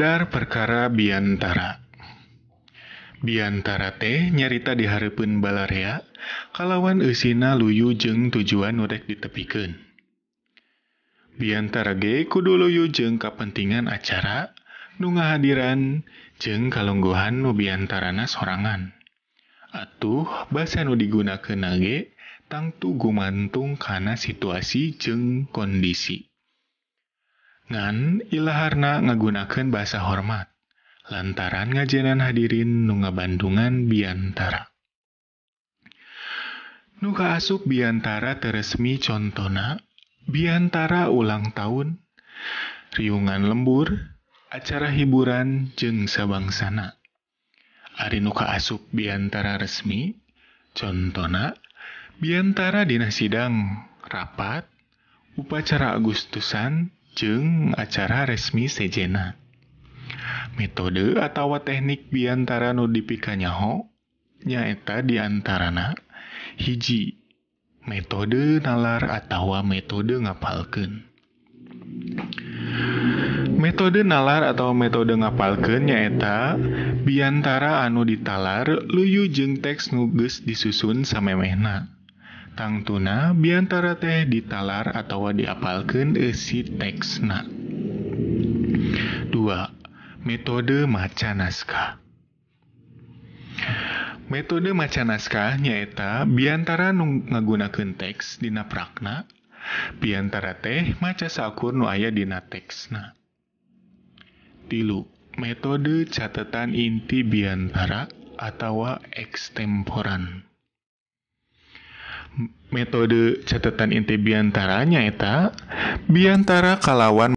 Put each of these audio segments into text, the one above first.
Medar perkara biantara. Biantara teh nyarita di hareupeun balarea kalawan eusina luyu jeung tujuan nu rek ditepikeun. Biantara ge kudu luyu jeung kapentingan acara nu ngahadiran jeung kalungguhan nu biantarana sorangan. Atuh basa nu digunakeunna ge tangtu gumantung kana situasi jeung kondisi. Ngan ilaharna ngagunakeun basa hormat lantaran ngajenan hadirin nu ngabandungan biantara. Nu kaasup biantara teu resmi contona biantara ulang tahun, riungan lembur, acara hiburan jeung sabangsana. Ari nu kaasup biantara resmi contona biantara dina sidang, rapat, upacara Agustusan jeung acara resmi sejenna. Metode atawa teknik biantara nu dipikanyaho nyaeta diantarana hiji, metode nalar atawa metode ngapalkeun. Metode nalar atawa metode ngapalkeun nyaeta biantara anu ditalar luyu jeung teks nu geus disusun samemehna. Tangtuna biantara teh ditalar atawa diapalkeun eusi teksna. 2. Metode maca naskah. Metode maca naskah nyaeta biantara nu ngagunakeun teks dina prakna, biantara teh maca saukur nu aya dina teksna. 3. Metode catatan inti biantara atawa ekstemporan. Metode catatan inti biantara nyaeta biantara kalawan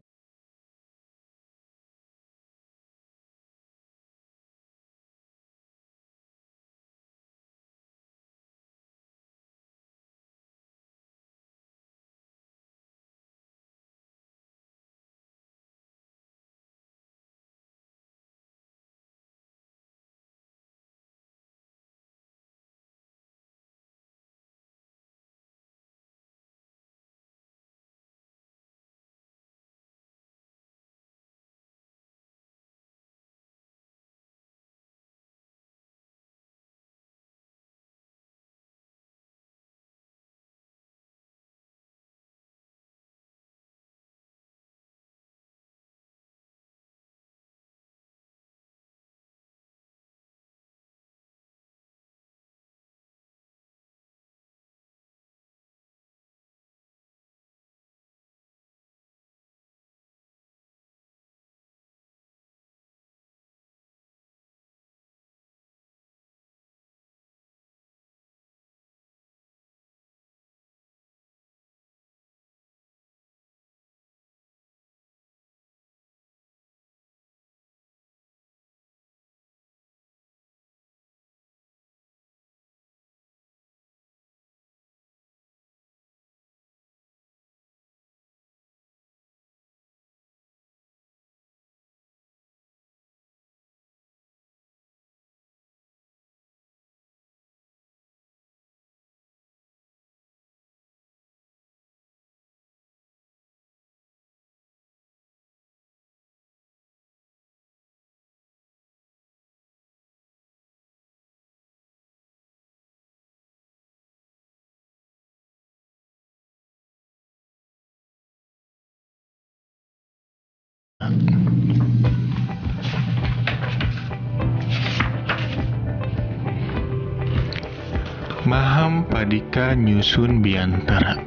Maham Padika nyusun biantara.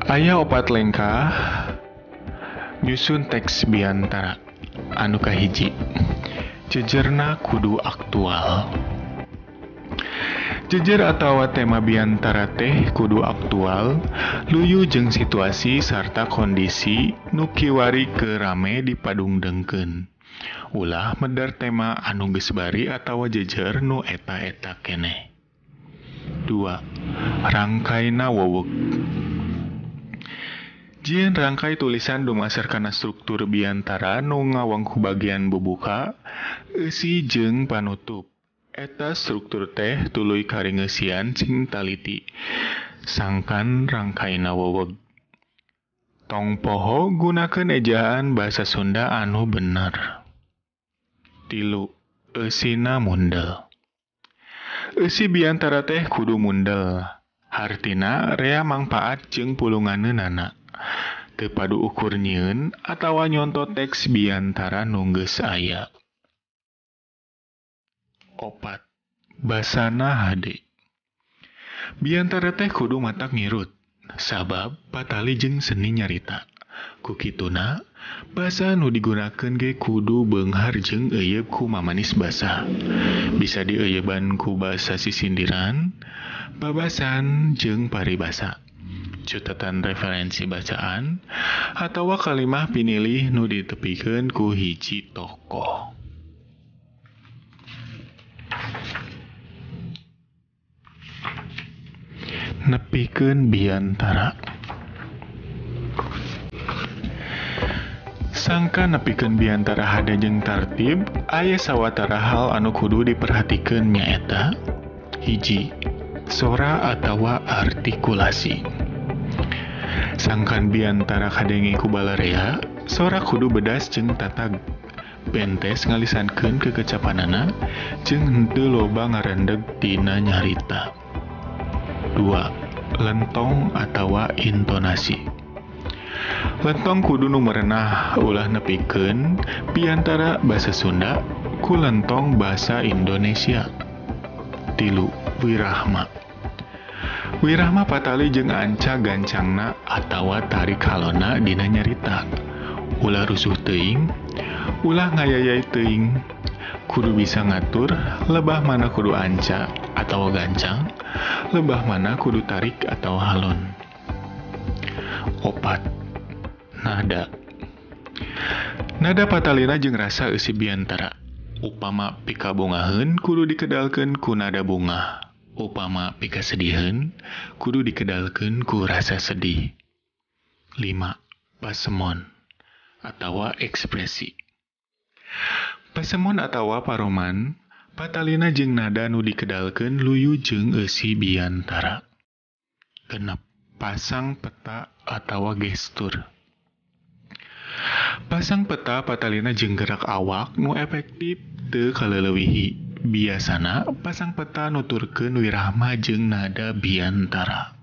Aya opat lengkah nyusun teks biantara. Anu kahiji, jejerna kudu aktual. Jejer atawa tema biantara teh kudu aktual, luyu jeung situasi sarta kondisi nu kiwari keur rame dipadungdengkeun. Ulah medar tema anu geus bari atawa jejer nu eta-eta keneh. 2. Rangkaina wewek. Jieun rangkai tulisan dumasar kana struktur biantara nu ngawangku bagian bubuka, eusi jeung panutup. Eta struktur teh tuluy karingeusian sing taliti, sangkan rangkaina weweg. Tong poho gunakeun ejaan basa Sunda anu bener. 3. Eusina mundel. Eusi biantara teh kudu mundel. Hartina rea mangpaat jeung pulunganeunana. Teu padu ukur nyieun atawa nyonto teks biantara nu geus aya. 4. Basana hade. Biantara teh kudu matak ngirut, sabab patali jeung seni nyarita. Ku kituna, basa nu digunakeun ge kudu beunghar jeung euyeup ku mamanis basa. Bisa dieuyeuban ku basa sisindiran, babasan jeung paribasa. Catatan referensi bacaan atawa kalimah pinilih nu ditepikeun ku hiji tokoh. Nepikeun biantara. Sangka nepikeun biantara hade jeung tartib, aya sawatara hal anu kudu diperhatikeun nyaeta: 1. Sora atawa artikulasi. Sangkan biantara kadenge ku balarea, sora kudu bedas jeung tatag. Bentes ngalisankeun kekecapanana jeung henteu loba ngarendeg tina nyarita. 2. Lentong atawa intonasi. Lentong kudu nu merenah, ulah nepikeun biantara basa Sunda ku lentong basa Indonesia. 3. Wirahma. Wirahma patali jeung anca gancangna atawa tarik halona dina nyarita. Ulah rusuh teuing, ulah ngayayai teuing. Kudu bisa ngatur lebah mana kudu anca atawa gancang, lebah mana kudu tarik atau halon. 4. Nada. Nada patalina jeung rasa eusi biantara. Upama pikabungaheun kudu dikedalkeun ku nada bungah. Upama pikasediheun kudu dikedalkeun ku rasa sedih. 5. Pasemon atawa ekspresi. Pasemon atawa paroman patalina jeung nada nu dikedalkeun luyu jeung eusi biantara. 6. Pasang peta atawa gestur. Pasang peta patalina jeung gerak awak nu efektif teu kaleleuwihi. Biasana pasang peta nuturkeun wirahma jeung nada biantara.